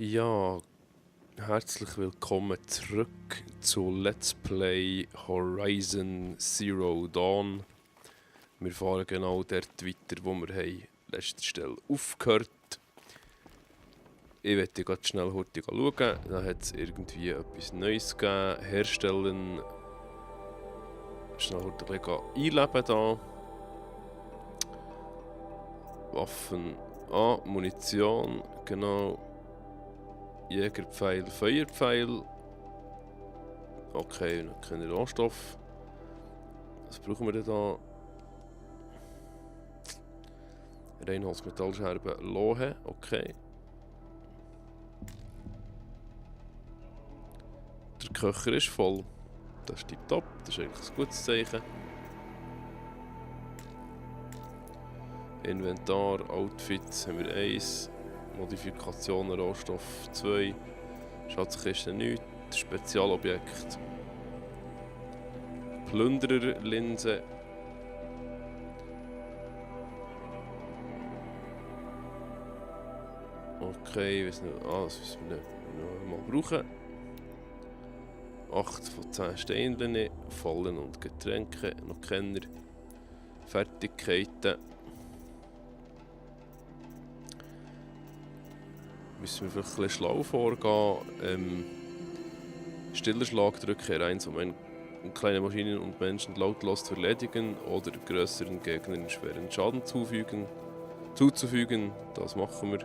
Ja, herzlich willkommen zurück zu Let's Play Horizon Zero Dawn. Wir fahren genau dort weiter, wo wir haben letzte Stelle aufgehört. Ich werde gerade schnell hurtig schauen. Da hat es irgendwie etwas Neues gegeben. Herstellen. Schnell hurtig einleben da. Waffen. Ah, Munition. Genau. Jägerpfeil, Feuerpfeil. Okay, noch keine Rohstoff. Was brauchen wir denn da? Reinholzmetallscherben, Lohe, okay. Der Köcher ist voll. Das ist tipptopp, das ist eigentlich ein gutes Zeichen. Inventar, Outfits haben wir 1. Modifikationen, Rohstoff 2. Schatzkiste nichts. Spezialobjekt. Plündererlinse. Okay, ich weiß nicht. Ah, das müssen wir noch mal brauchen. 8 von 10 Steinchen, Fallen und Getränke, noch Kenner. Fertigkeiten. Müssen wir vielleicht ein bisschen schlau vorgehen. Stiller Schlag drücke R1, um kleine Maschinen und Menschen lautlos zu erledigen oder größeren Gegnern schweren Schaden zuzufügen. Das machen wir.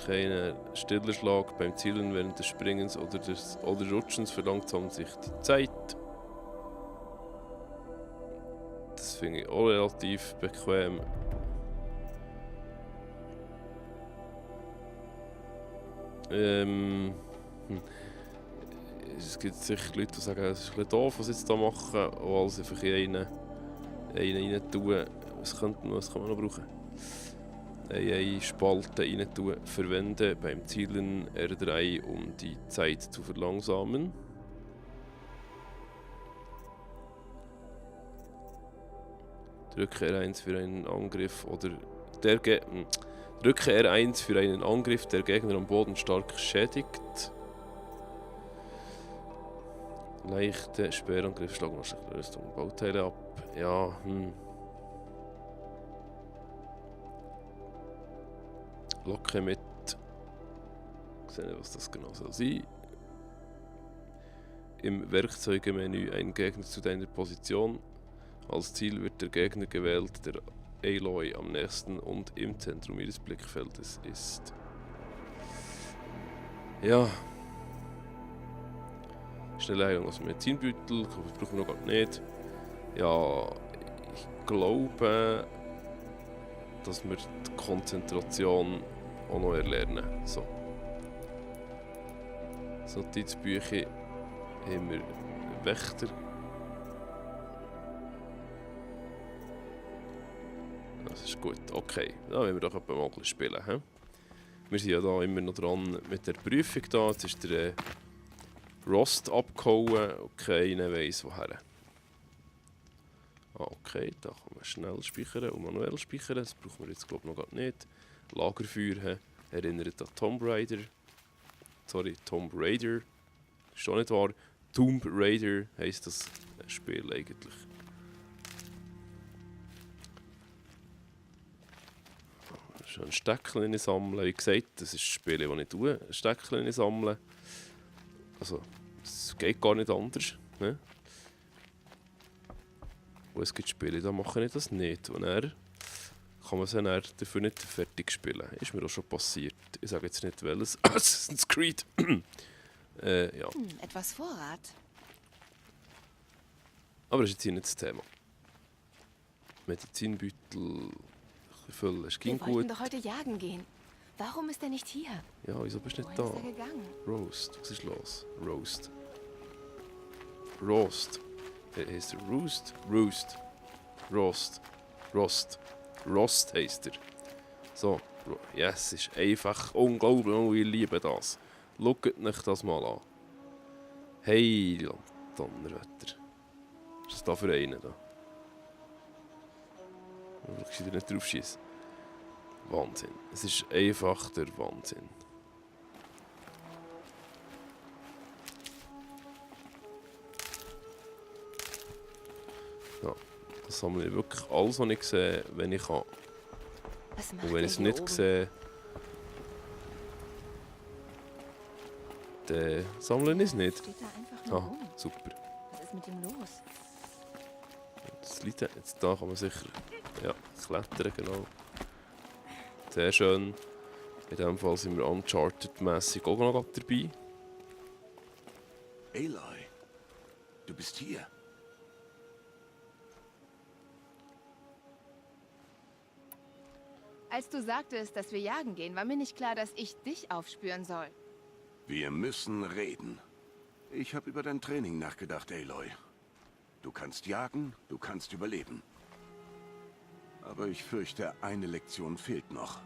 Kein stiller Schlag beim Zielen während des Springens oder Rutschens verlangsamt sich die Zeit. Das finde ich auch relativ bequem. Es gibt sicher Leute, die sagen, es ist ein bisschen doof, was sie jetzt hier machen, und alles einfach in einen rein tun. Was kann man noch brauchen? Eine Spalte rein tun. Verwende beim Zielen R3, um die Zeit zu verlangsamen. Drücke R1 für einen Angriff oder drücke R1 für einen Angriff, der Gegner am Boden stark schädigt. Leichte Speerangriff, Schlagmaschine, Rüstung, Bauteile ab. Ja, Locke mit. Sehen, was das genau soll sein. Im Werkzeugemenü ein Gegner zu deiner Position. Als Ziel wird der Gegner gewählt, der Aloy am nächsten und im Zentrum ihres Blickfeldes ist. Ja. Schnelle Heilung aus dem Medizinbeutel, das brauchen wir noch gar nicht. Ja, ich glaube, dass wir die Konzentration auch noch erlernen. So. Das Notizbücher haben wir Wächter. Das ist gut, okay. Dann wollen wir doch mal ein bisschen spielen. He? Wir sind ja da immer noch dran mit der Prüfung da. Jetzt ist der Rost abgehauen und keiner weiss woher. Ah, okay, da kann man schnell speichern und manuell speichern. Das brauchen wir jetzt glaube ich noch gar nicht. Lagerfeuer erinnert an Tomb Raider. Sorry, Tomb Raider. Ist doch nicht wahr. Tomb Raider heisst das Spiel eigentlich. Ein Steckchen sammeln. Wie gesagt, das ist ein Spiel, das ich tue. Ein Steckchen sammeln. Also, es geht gar nicht anders. Ne? Und es gibt Spiele, da mache ich das nicht. Und er kann man sie dann dafür nicht fertig spielen. Ist mir auch schon passiert. Ich sage jetzt nicht welches. Assassin's Creed. Ja. Etwas Vorrat. Aber das ist jetzt hier nicht das Thema. Medizinbeutel füllen, es ging Wir wollten gut. doch heute jagen gehen. Warum ist er nicht hier? Ja, wieso bist du nicht Wohin da? ist er gegangen? Roast, was ist los? Roast. Roast. Heisst er Roost? Roost. Roast. Rost. Rost heisst er. So, yes, ist einfach unglaublich, oh, ich liebe das. Schaut euch das mal an. Hey, Donnerwetter. Was ist das da für einen da? Ich wieder nicht drauf schießen. Wahnsinn. Es ist einfach der Wahnsinn. Ja, das sammle ich wirklich alles, was ich sehe, wenn ich kann. Was macht Und wenn ihr ich es hier nicht oben? sehe, dann sammle ich es nicht. Steht da einfach nur Ah, rum. super. Was ist mit ihm los? Das liegt jetzt da, kann man sicher ja, klettern, genau. Sehr schön. In dem Fall sind wir Uncharted-mässig auch noch dabei. Aloy, du bist hier. Als du sagtest, dass wir jagen gehen, war mir nicht klar, dass ich dich aufspüren soll. Wir müssen reden. Ich habe über dein Training nachgedacht, Aloy. Du kannst jagen, du kannst überleben. Aber ich fürchte, eine Lektion fehlt noch.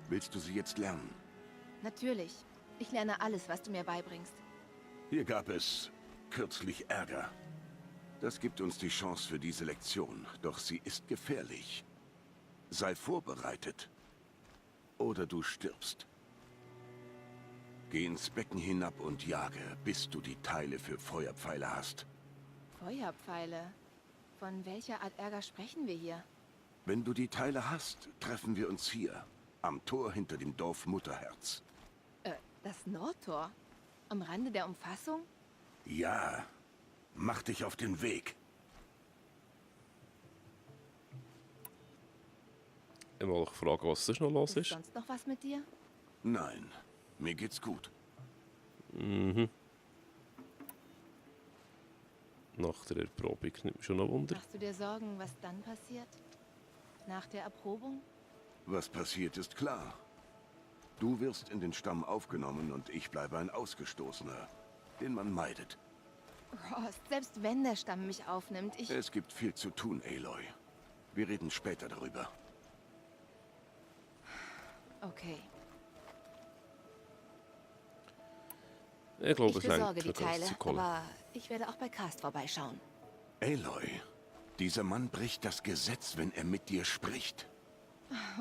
Willst du sie jetzt lernen? Natürlich. Ich lerne alles, was du mir beibringst. Hier gab es kürzlich Ärger. Das gibt uns die Chance für diese Lektion, doch sie ist gefährlich. Sei vorbereitet. Oder du stirbst. Geh ins Becken hinab und jage, bis du die Teile für Feuerpfeile hast. Feuerpfeile. Von welcher Art Ärger sprechen wir hier? Wenn du die Teile hast, treffen wir uns hier, am Tor hinter dem Dorf Mutterherz. Das Nordtor? Am Rande der Umfassung? Ja, mach dich auf den Weg. Ich wollte fragen, was sonst noch los Ist ist. sonst noch was mit dir? Nein, mir geht's gut. Mhm. Nach der Erprobung nimmt mich schon noch Wunder. Machst du dir Sorgen, was dann passiert? Nach der Erprobung? Was passiert, ist klar. Du wirst in den Stamm aufgenommen und ich bleibe ein Ausgestoßener, den man meidet. Rost, selbst wenn der Stamm mich aufnimmt, Es gibt viel zu tun, Aloy. Wir reden später darüber. Okay. Ich glaube, Ich es reicht besorge die für ganz Teile, zu Kohle. aber ich werde auch bei Cast vorbeischauen. Aloy, dieser Mann bricht das Gesetz, wenn er mit dir spricht.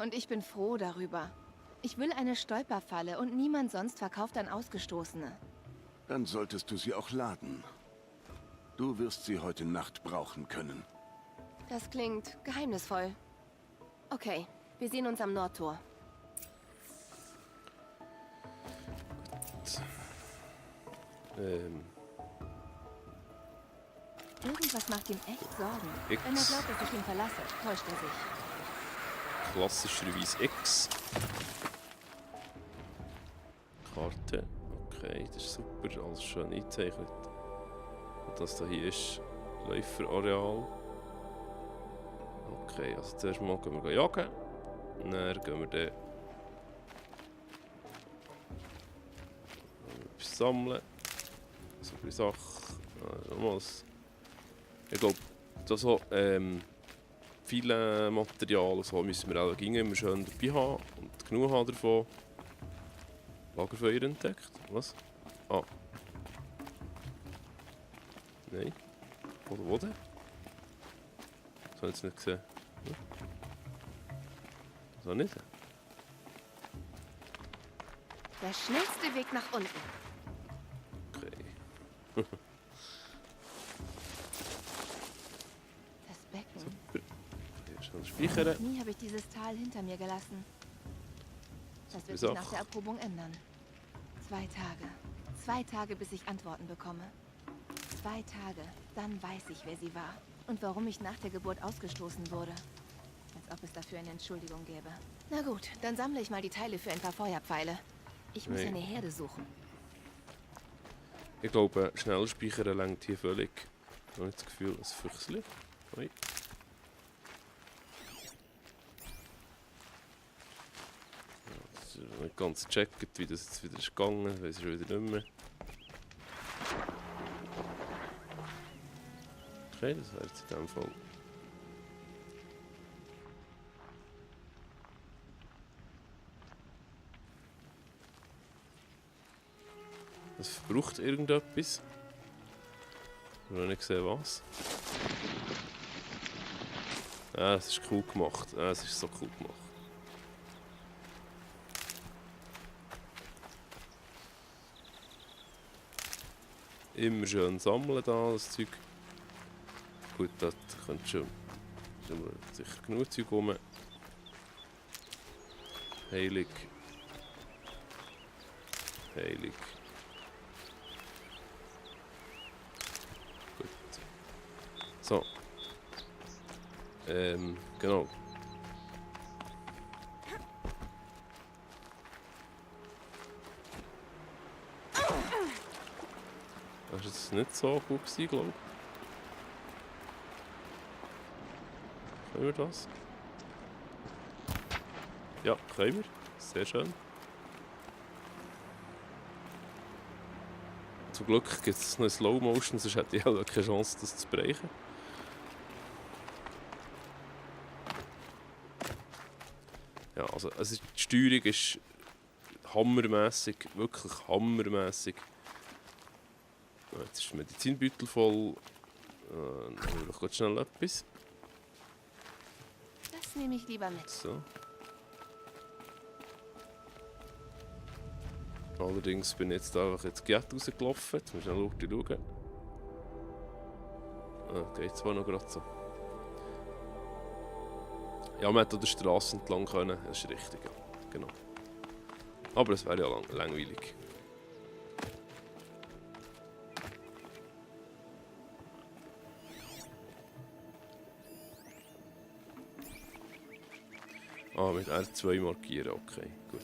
Und ich bin froh darüber. Ich will eine Stolperfalle und niemand sonst verkauft an Ausgestoßene. Dann solltest du sie auch laden. Du wirst sie heute Nacht brauchen können. Das klingt geheimnisvoll. Okay, wir sehen uns am Nordtor. Irgendwas macht ihm echt Sorgen. X. Wenn er glaubt, dass ich ihn verlasse, täuscht er sich. Klassischerweise X. Karte. Okay, das ist super. Alles schön eingezeichnet. Und das hier ist Läuferareal. Okay, also zuerst mal gehen wir jagen. Dann gehen wir dann etwas sammeln. Super Sache. Nochmals. Ich glaube, das so viele Material so müssen wir auch immer schön dabei haben und genug haben davon. Lagerfeuer entdeckt. Was? Ah. Nein. Oder wo denn? Das habe ich jetzt nicht gesehen. Hm? Das auch nicht. Der schnellste Weg nach unten. Okay. Das Becken. Hier schnell speichern. Nie habe ich dieses Tal hinter mir gelassen. Das wird Sache. sich nach der Erprobung ändern. 2 Tage. 2 Tage, bis ich Antworten bekomme. 2 Tage, dann weiß ich, wer sie war. Und warum ich nach der Geburt ausgestoßen wurde. Als ob es dafür eine Entschuldigung gäbe. Na gut, dann sammle ich mal die Teile für ein paar Feuerpfeile. Ich muss Nee. eine Herde suchen. Ich glaube, schnell speichern lenkt hier völlig. Ich habe nicht das Gefühl, es Füchsli. Ui. Ja, das ist nicht ganz gecheckt, wie das jetzt wieder ist gegangen. Weiß ich schon wieder nicht mehr. Okay, das wäre jetzt in dem Fall. Das verbraucht irgendetwas. Ich habe noch nicht gesehen, was. Ah, es ist cool gemacht. Ah, es ist so cool gemacht. Immer schön sammeln da, das Zeug. Gut, da könnte schon sicher genug Zeug rum. Heilig. Heilig. Gut. So. Genau. Das war jetzt nicht so gut, glaube ich. Können wir das? Ja, können wir. Sehr schön. Zum Glück gibt es noch eine Slow Motion, sonst hätte ich auch keine Chance, das zu brechen. Ja, also die Steuerung ist hammermässig, wirklich hammermässig. Jetzt ist der Medizinbeutel voll. Dann haben wir doch schnell etwas. Das nehme ich lieber mit. So. Allerdings bin ich jetzt einfach ins Gate rausgelaufen. Jetzt muss ich schnell schauen. Geht zwar noch gerade so. Ja, man hätte an der Straße entlang können. Das ist richtig, ja. Genau. Aber es wäre ja langweilig. Ah, mit R2 markieren, okay, gut.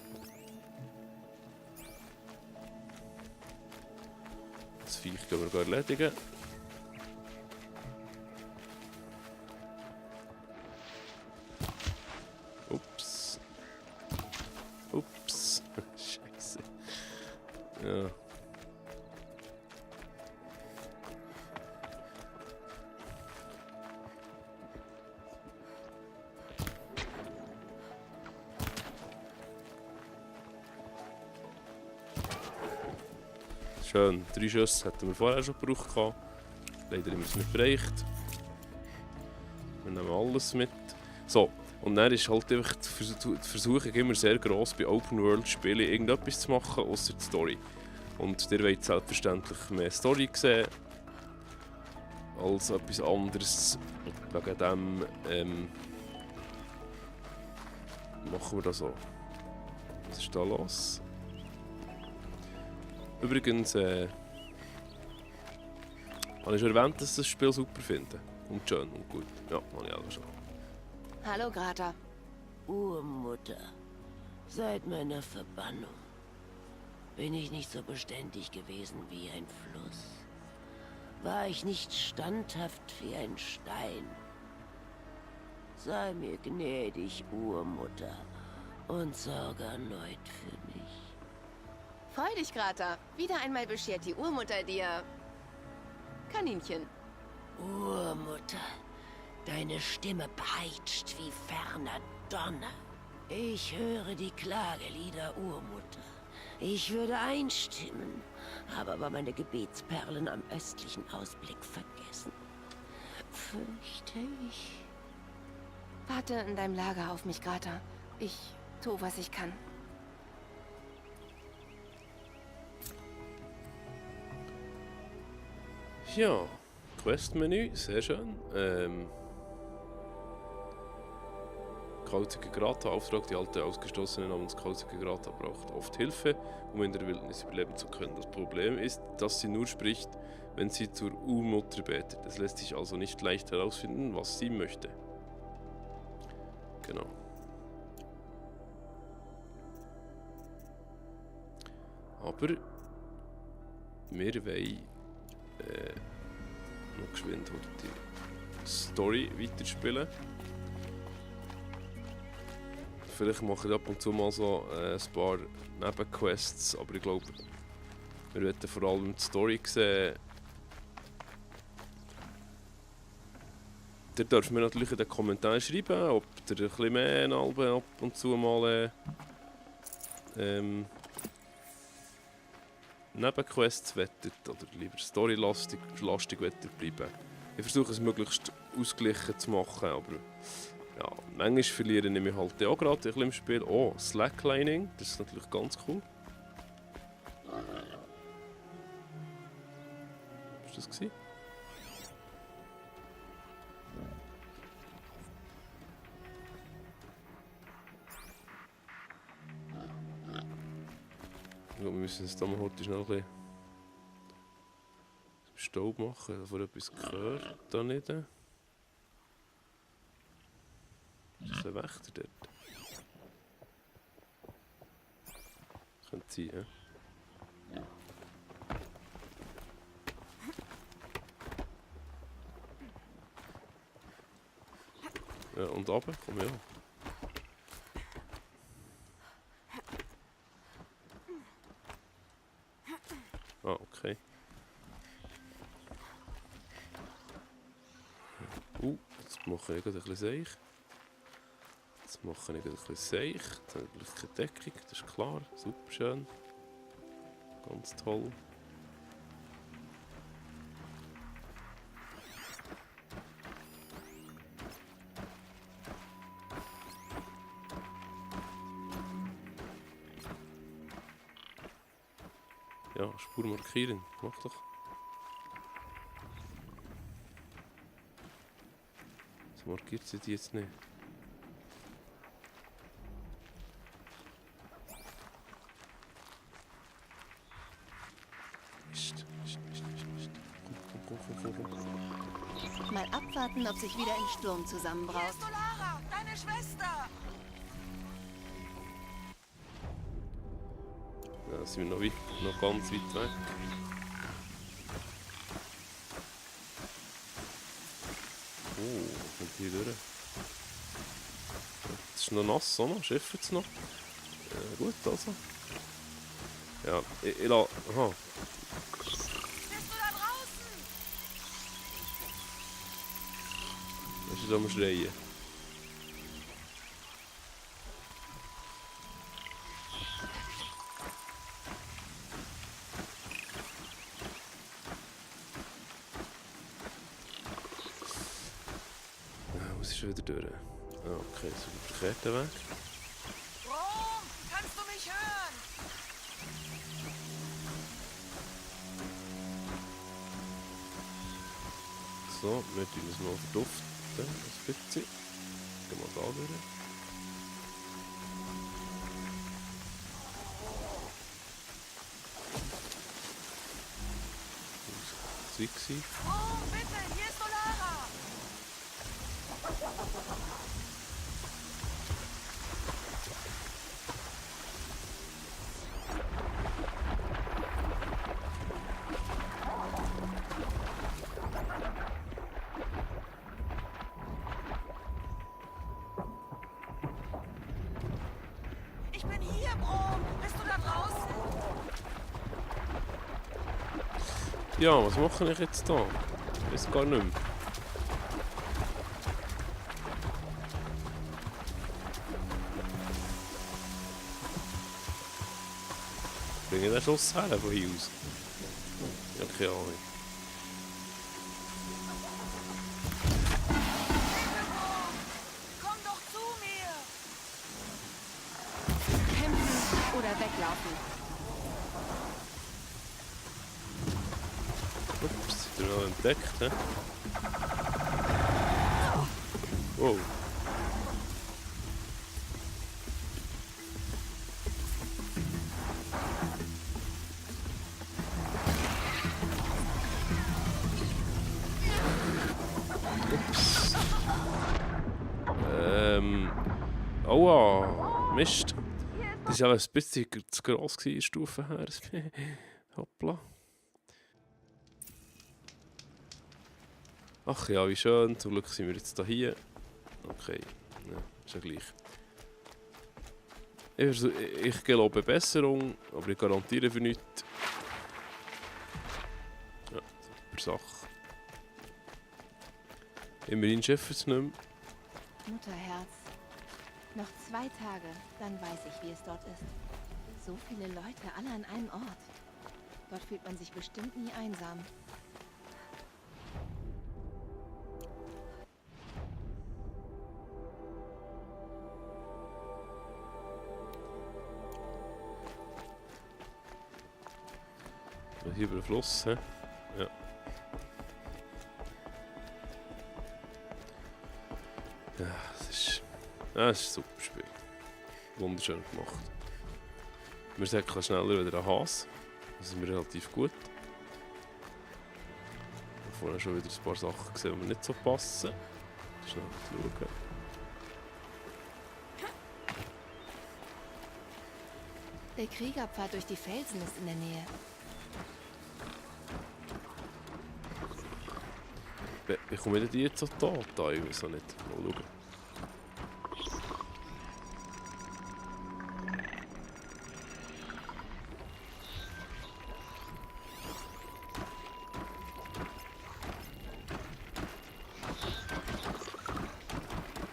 Das Viech können wir erledigen. Ups. Ups. Scheiße. Ja. Schön, 3 Schüsse hätten wir vorher schon gebraucht. Leider haben wir es nicht bereicht. Wir nehmen alles mit. So, und dann ist halt einfach die Versuchung immer sehr gross bei Open-World-Spielen irgendetwas zu machen, außer die Story. Und ihr wollt selbstverständlich mehr Story sehen als etwas anderes. Wegen dem machen wir das so. Was ist da los? Übrigens, habe ich schon erwähnt, dass ich das Spiel super finde. Und schön und gut. Ja, habe ich auch schon. Hallo, Grata. Urmutter, seit meiner Verbannung bin ich nicht so beständig gewesen wie ein Fluss. War ich nicht standhaft wie ein Stein. Sei mir gnädig, Urmutter, und sorge erneut für mich. Freu dich, Grata. Wieder einmal beschert die Urmutter dir Kaninchen. Urmutter, deine Stimme peitscht wie ferner Donner. Ich höre die Klagelieder, Urmutter. Ich würde einstimmen, habe aber meine Gebetsperlen am östlichen Ausblick vergessen. Fürchte ich. Warte in deinem Lager auf mich, Grata. Ich tue, was ich kann. Ja, Questmenü, sehr schön. Kauzige Grata, Auftrag, die alte Ausgestoßene namens Kauzige Grata braucht oft Hilfe, um in der Wildnis überleben zu können. Das Problem ist, dass sie nur spricht, wenn sie zur Urmutter betet. Es lässt sich also nicht leicht herausfinden, was sie möchte. Genau. Aber wir wollen noch geschwind die Story weiterspielen. Vielleicht mache ich ab und zu mal so ein paar Nebenquests, aber ich glaube, wir werden vor allem die Story sehen. Ihr dürft mir natürlich in den Kommentaren schreiben, ob ihr ein bisschen mehr ab und zu mal Nebenquests wettet oder lieber storylastig wettet bleiben. Ich versuche es möglichst ausgeglichen zu machen, aber ja, manchmal verliere ich mich halt auch gerade ein bisschen im Spiel. Oh, Slacklining, das ist natürlich ganz cool. Ist das gewesen? Ja, wir müssen jetzt da mal heute schnell ein bisschen Staub machen, davor etwas gehört. Da nicht. Ist das ein Wächter dort? Das könnte sein, ja. Ja, und runter, komm her. Ah, okay. Jetzt mache ich gerade ein bisschen Seich. Jetzt mache ich gerade ein bisschen Seich. Dann habe ich keine Deckung, das ist klar. Super schön. Ganz toll. Ja, Spur markieren. Mach doch. So markiert sie die jetzt nicht. Mist. Komm. Mal abwarten, ob sich wieder ein Sturm zusammenbraut. Hier ist Solara, deine Schwester! Ja, sind wir noch ganz weit weg. Oh, kommt hier durch. Es ist noch nass, oder? Schifft es noch? Gut, also. Ja, ich lasse... Aha. Bist du da draußen? Was ist da am Schreien? Muss ich schon wieder durch? Ah, okay, so der verkehrte Weg. Rom, kannst du mich hören? So, wir tun es mal verduften, ein bisschen. Gehen wir da durch. Das war es. Rom, bitte, hier ist Solara! Ich bin hier, Rom! Bist du da draußen? Ja, was mache ich jetzt da? Ich weiß gar nicht mehr. Bringe ich den Schuss her von hier aus? Ja, keine Ahnung. Komm doch zu mir! Kämpfen oder weglaufen. Ups, ich bin noch entdeckt, hä? Wow. Ups. Aua, Mist. Das war aber ein bisschen zu gross gewesen, die Stufe her. Hoppla. Ach ja, wie schön. Zum Glück sind wir jetzt hier. Okay, ja, ist ja gleich. Ich gelobe Besserung, aber ich garantiere für nichts. Ja, super Sache. Immerhin schaffen es nicht mehr. Mutterherz. Noch 2 Tage, dann weiß ich, wie es dort ist. So viele Leute, alle an einem Ort. Dort fühlt man sich bestimmt nie einsam. Hier über den Fluss, hä? Ja. Ja, es ist ein super Spiel. Wunderschön gemacht. Wir sind etwas schneller wieder ein Haas. Das sind wir relativ gut. Ich habe vorhin schon wieder ein paar Sachen gesehen, die mir nicht so passen. Schnell schauen. Der Kriegerpfad durch die Felsen ist in der Nähe. Wie kommen die jetzt so da? Ich weiß auch nicht. Mal schauen.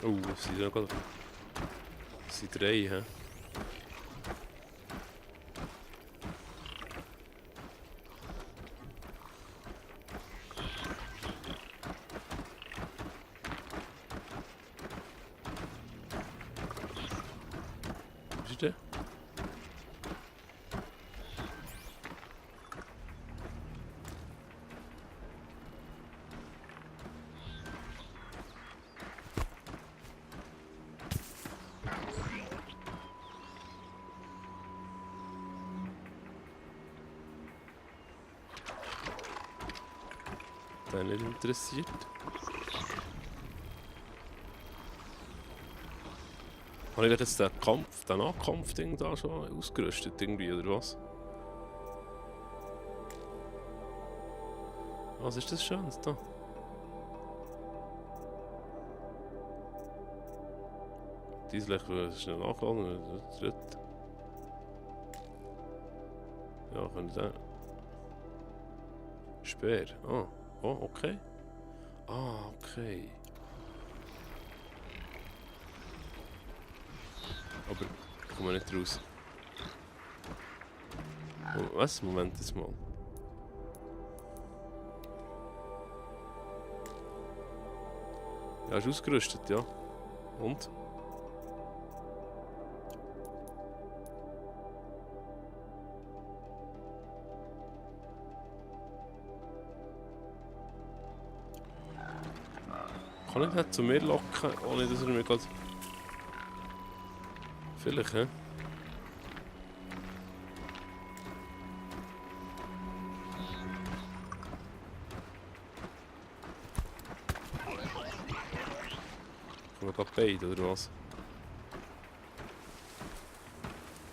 Oh, es sind ja gerade... Es sind 3, hä? Was ist der? Der nicht interessiert. Habe ich jetzt den Kampf, den Nahkampf-Ding da schon ausgerüstet irgendwie, oder was? Was ist das Schönes da? Diese Lächeln schnell nachladen, dritt. Ja, kann ich den. Speer. Ah, oh, okay. Ah, okay. Aber ich komme nicht raus. Oh, was? Moment jetzt mal. Ja, ist ausgerüstet, ja. Und? Kann ich nicht zu mir locken, ohne dass er mir gerade... Vielleicht, hä? Können wir gerade beide, oder was?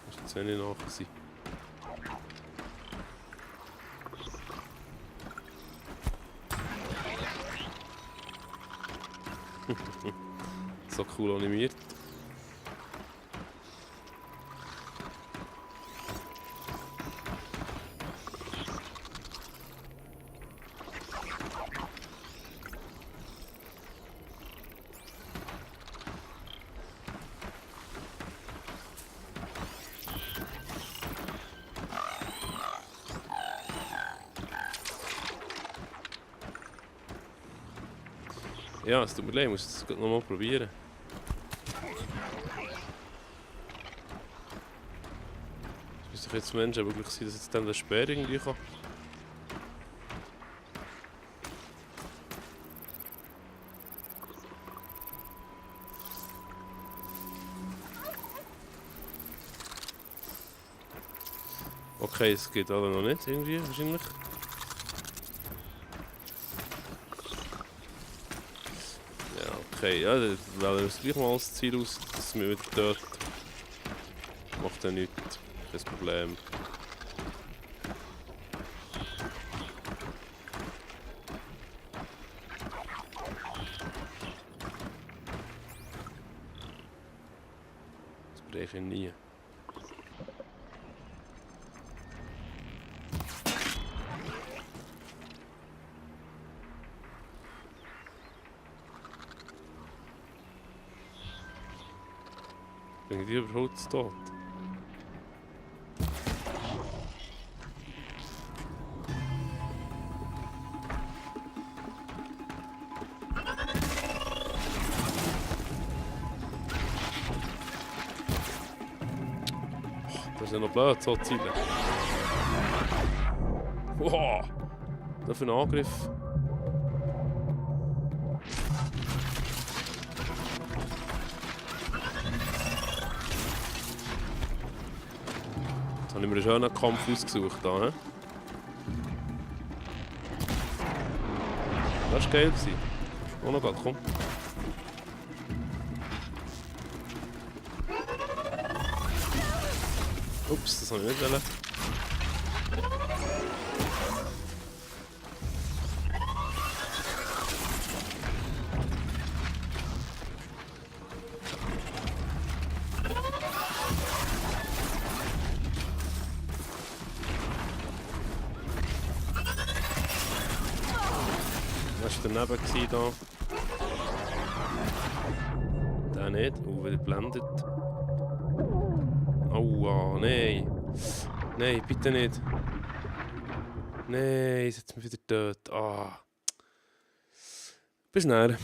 Das ist jetzt nicht nach gewesen. So cool animiert. Ja, es tut mir leid, ich muss es nochmal probieren. Es müsste doch jetzt Menschen wirklich sein, dass jetzt dann der Speer irgendwie kann. Okay, es geht aber noch nicht irgendwie, wahrscheinlich. Okay, ja, dann wählen wir uns gleich mal als Ziel aus, dass wir wieder dort. Macht ja nichts, kein Problem. Das breche ich nie. Bin ich die überhaupt tot? Das ist ja noch blöd, so Ziele. Wow! Das für ein Angriff. Habe ich mir einen schönen Kampf ausgesucht da, hä? Das war geil. Oh noch grad, komm. Ups, das habe ich nicht wollen. Was war daneben da? Der nicht. Oh, wieder blendet. Aua, nein. Nein, bitte nicht. Nein, jetzt mich wieder tot. Ah. Bis näher.